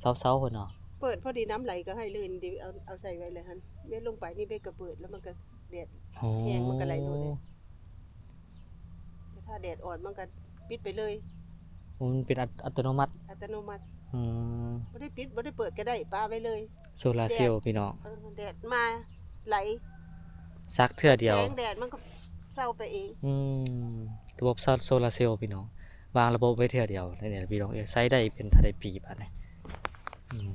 ເຊົາໆ ພຸ້ນເນາະ. ເປີດພໍດີ ນ້ຳໄຫຼກໍໃຫ້ເລີຍນີ້ເດ ເອົາ ເອົາໃສ່ໄວ້ແລ້ວຫັ້ນ ເວັດລົງໄປນີ້ ເວັດກໍເປີດ ແລ້ວມັນກໍແດດ ອໍ ແຮງ ມັນກໍໄຫຼໂລດເດ້. ແຕ່ຖ້າແດດອ່ອນ ມັນກໍປິດໄປເລີຍ. ອໍ ມັນເປັນອັດ ອັດຕະໂນມັດ. ອັດຕະໂນມັດ. ອືມ ບໍ່ໄດ້ປິດ ບໍ່ໄດ້ເປີດກໍໄດ້ ປະໄວ້ເລີຍ. ໂຊລາເຊວ ແດດ ພີ່ນ້ອງ. ເອີ ແດດມາໄຫຼ ສັກເທື່ອດຽວ ແສງແດດມັນກໍເຊົາໄປເອງ. ອືມ ລະບົບໂຊລາເຊວ ພີ່ນ້ອງ ວາງລະບົບໄວ້ເທື່ອດຽວນີ້ແຫຼະ ພີ່ນ້ອງເອີຍ. ໃຊ້ໄດ້ເປັນເທົ່າໃດປີບາດນີ້? ອືມ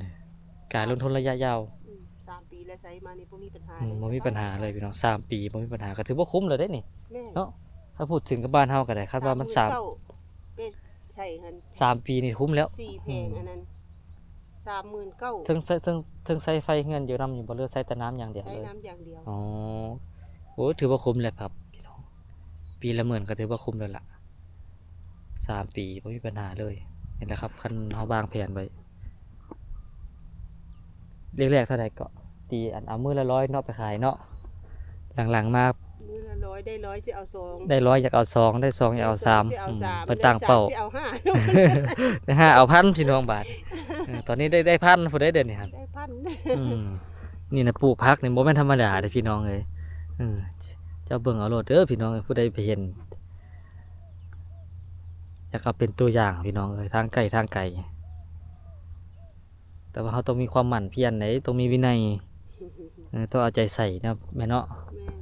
ການລົງທຶນໄລຍະຍາວ. ອືມ ສາມປີແລ້ວ ໃຊ້ມານີ້ບໍ່ມີປັນຫາ ອືມ ເລີຍ ບໍ່ມີ ສະບາຍ ປັນຫາເລີຍ ພີ່ນ້ອງ. ສາມປີບໍ່ມີປັນຫາ ກໍຖືວ່າຄຸ້ມແລ້ວເດ້ນີ້ ແມ່ນ ເນາະ. ຖ້າພູດເຖິງກັບບ້ານເຮົາກໍໄດ້ ຄັນວ່າມັນສາມ ສາມໝື່ນເກົ້າ ໄປໃສ່ຫັ້ນ ສາມປີນີ້ຄຸ້ມແລ້ວ ສີ່ແຜງ. ອືມ ອັນນັ້ນ ສາມໝື່ນເກົ້າ ເທິງໃຊ້ ເທິງ ເທິງໃຊ້ໄຟເຮືອນຢູ່ນຳຢູ່ບໍ່ ຫຼືໃຊ້ແຕ່ນ້ຳຢ່າງດຽວເລີຍ? ໃຊ້ນ້ຳຢ່າງດຽວ. ອໍ ໂອ້ ຖືວ່າຄຸ້ມແລ້ວຄັບ ພີ່ນ້ອງ. ປີລະໝື່ນກໍຖືວ່າຄຸ້ມແລ້ວລະ ສາມປີບໍ່ມີປັນຫາເລີຍ. ນີ້ແຫຼະຄັບ ຄັນເຮົາວາງແຜນໄວ້ ແລກໆ ເທົ່າໃດເກາະ ຕີອັນ ເອົາມື້ລະຮ້ອຍເນາະ ໄປຂາຍເນາະ. ຫຼັງໆ ມາ ມື້ລະຮ້ອຍ ໄດ້ຮ້ອຍຊິເອົາສອງ ໄດ້ຮ້ອຍຢາກເອົາສອງ ໄດ້ສອງຢາກເອົາສາມ ໄດ້ສອງຊິເອົາສາມ ອືມ ເພິ່ນຕັ້ງເປົ້າ ໄດ້ສາມຊິເອົາຫ້າ ອືມ ໄດ້ຫ້າເອົາພັນ ພີ່ນ້ອງ ບາດ. ເອີ ຕອນນີ້ໄດ້ ໄດ້ພັນພຸ້ນເດ້ ດຽວນີ້ຫັ້ນ ໄດ້ພັນ. ອືມ ນີ້ນະ ປູກຜັກນີ້ບໍ່ແມ່ນທຳມະດາເດ້ ພີ່ນ້ອງເອີຍ. ເອີ ເຈົ້າເບິ່ງເອົາໂລດເດີ ພີ່ນ້ອງເອີຍ ຜູ້ໃດໄປເຫັນ ຢາກເອົາເປັນຕົວຢ່າງ ພີ່ນ້ອງເອີຍ ທາງໃກ້ທາງໄກ. ແຕ່ວ່າເຮົາຕ້ອງມີຄວາມໝັ່ນພຽນເດ້ ຕ້ອງມີວິໄນ ເອີ ຕ້ອງເອົາໃຈໃສ່ນະ ແມ່ນເນາະ. ແມ່ນ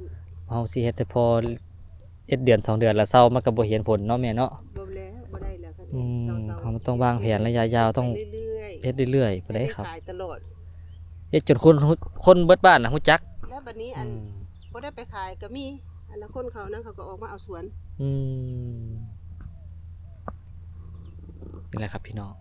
ເຮົາຊິເຮັດແຕ່ພໍເຮັດເດືອນສອງເດືອນລະເຊົາ ມັນກໍບໍ່ເຫັນຜົນເນາະ ແມ່ເນາະ. ບໍ່ແລ້ວ ບໍ່ໄດ້ແລ້ວ. ອືມ ເຮົາຕ້ອງວາງແຜນໄລຍະຍາວ ຕ້ອງເຮັດເລື້ອຍໆ ເຮັດເລື້ອຍໆ ຜູ້ໃດເຂົາ ເຮັດຂາຍຕະຫຼອດ ເຮັດຈົນຄົນ ຄົນເບິດບ້ານນະຮູ້ຈັກ. ແລ້ວບັດນີ້ອັນ ອືມ ບໍ່ໄດ້ໄປຂາຍກໍມີ ອັນລະຄົນເຂົານັ້ນ ເຂົາກໍອອກມາເອົາສວນ. ອືມ ນີ້ແຫຼະຄັບ ພີ່ນ້ອງ.